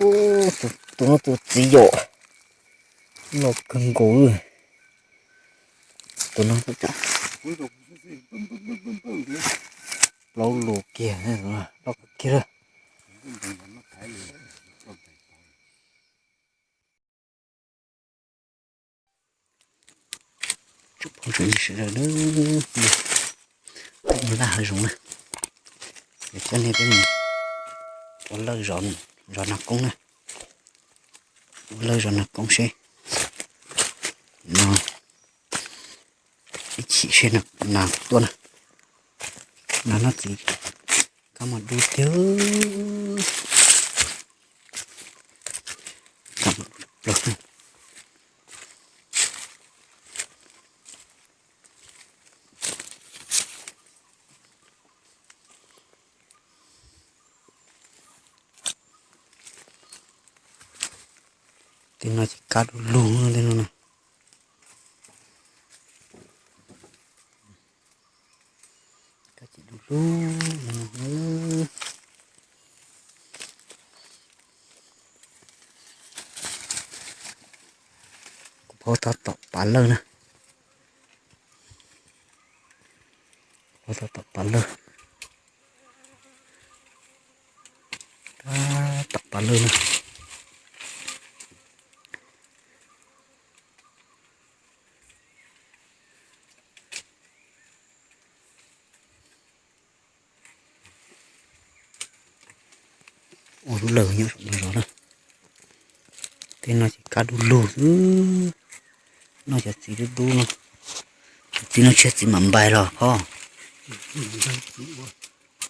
Tus no tus txiv yom, loj kawg nkaus li. Tus no plaub lus kiag, loj kawg kiag lawm. Tsoom phooj ywg sawv daws, peb mus laj hav zoov na, es coj nej peb mus ua lawj zov nag koob na, ua lawj zov nag koob seb no, ib chim seb nas tuaj na, nas noj txiv, kab mas dub tiag, kab mas dub plaws. Tej no ces kab du lug tej no na. Kab ces du lug. Kuv phob tau tom pas lawj na. Kuv phob tau tom pas lawj. Tom pas lawj na. Ua lub lawj nyob saum no zov na. Tej no ces kab du lug xwb. Noj cov txiv dub dub no. Cov txiv no tsis yog txiv mam npais los phoj.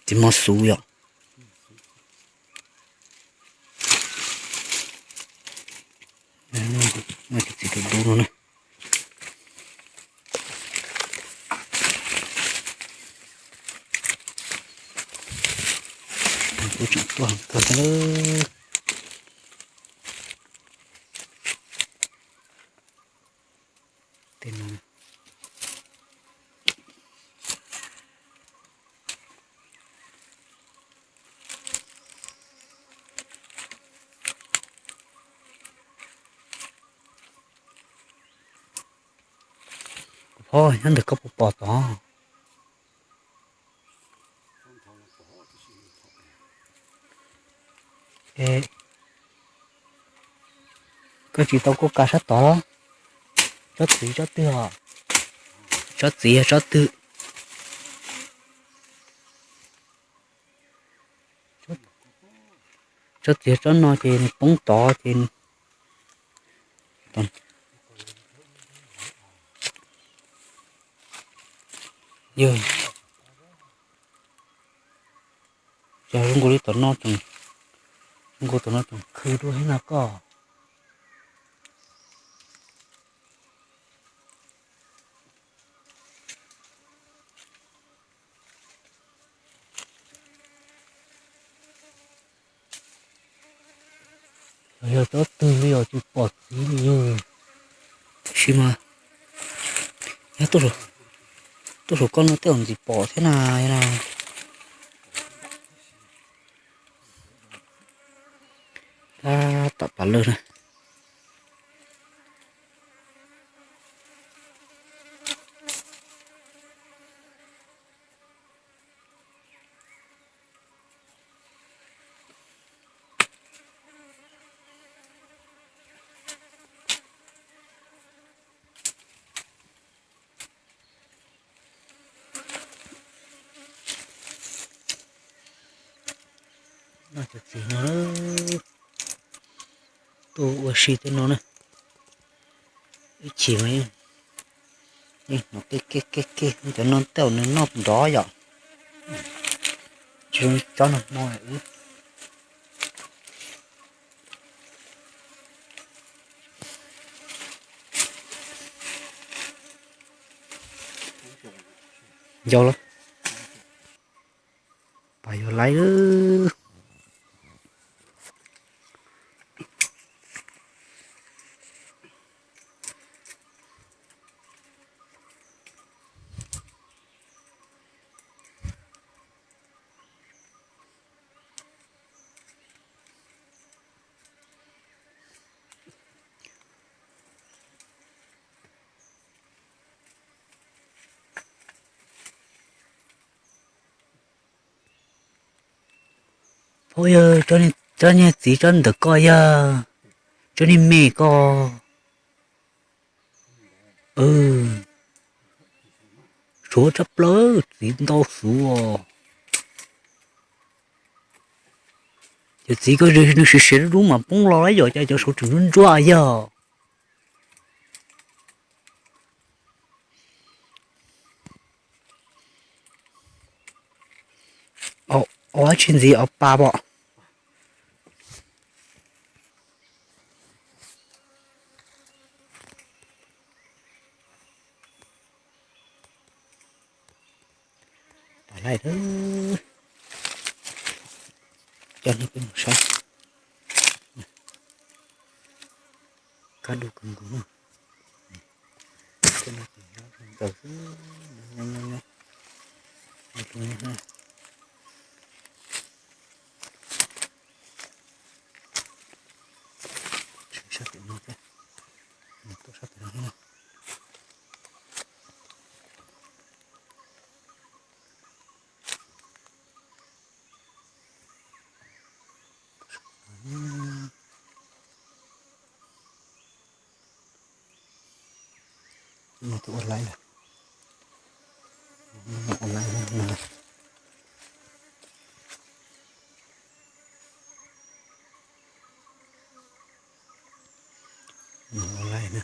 Txiv mos xuv yom. Noj cov txiv dub dub no na. Kuv tseem tuaj kawg thiab. Tej no. Kuv phob nyob ntawm koj puas pom tod? Koj tsis tau kuj kav sab tod. Tsob txiv tsob twg os? Tsob txiv tsob twg? Tsob txiv tsob no ces nws poob tod ces yog zoo nkaus li tom no tseem, zoo nkaus tom no tseem khw dua thiab no koj. Yog tsob twg li os tsis pom txiv li yog. Tab sis mas nyob tuaj saum koj no tej zaum ntxim pom thiab na. Tab tom pas lawj na. Noj cov txiv no, tuaj ua si tej no na. Ib chim mas yeej hnov ke ke ke ke, cov no tej zaum nws noj nrov yom. Tsis zoo tsob no hmo wb. Yau lawm. Pas yuav laib lawm. Ua yog tsob niag txiv tsob ntawm koj yog tsob niag me koj. Suav tshaj plaws txiv ntau suav. Cov txiv koj nws siav siav dub dub mas poob los yog cov cov suav tseem ntsuab ntsuab yog. Ua dab tsi ntxiv, ua pa pom. Pom lawm, coj nej peb mus saib. Kab dub kawg nkaus na. Coj nej peb mus saib zoo nkauj xwb. Nyob nyob nyob. Sab pem no thiab, tuaj sab pem no thiab na. Ua laib lawm, ua laib lawm. Ua laib na.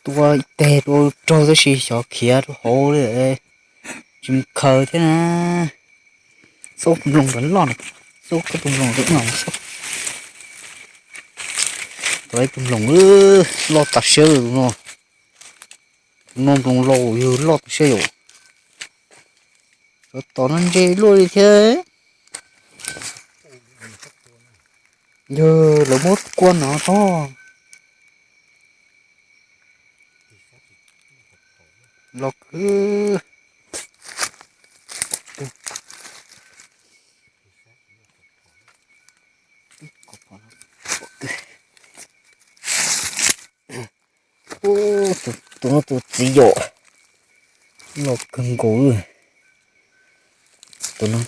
Tua ib teg rau raug tab sis xyov khiav rau hauv li, tsis mus khaws thiab na. Xauj tus nploos ntawd loj na, xauj koj tus nploos ntawd no, xauj. Tus ib tus nploos loj tas siab li tus no. Tus no nploos laus yog loj tas siab yom. Cov tom no ntse luaj li thiab. Yog lawv muab kua no tod. Los kwv. Ub, tus no tus txiv yom, los kawg nkaus li. Tus no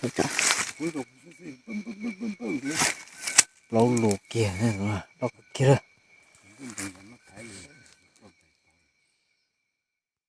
plaub lus kiag, loj kawg kiag lawm.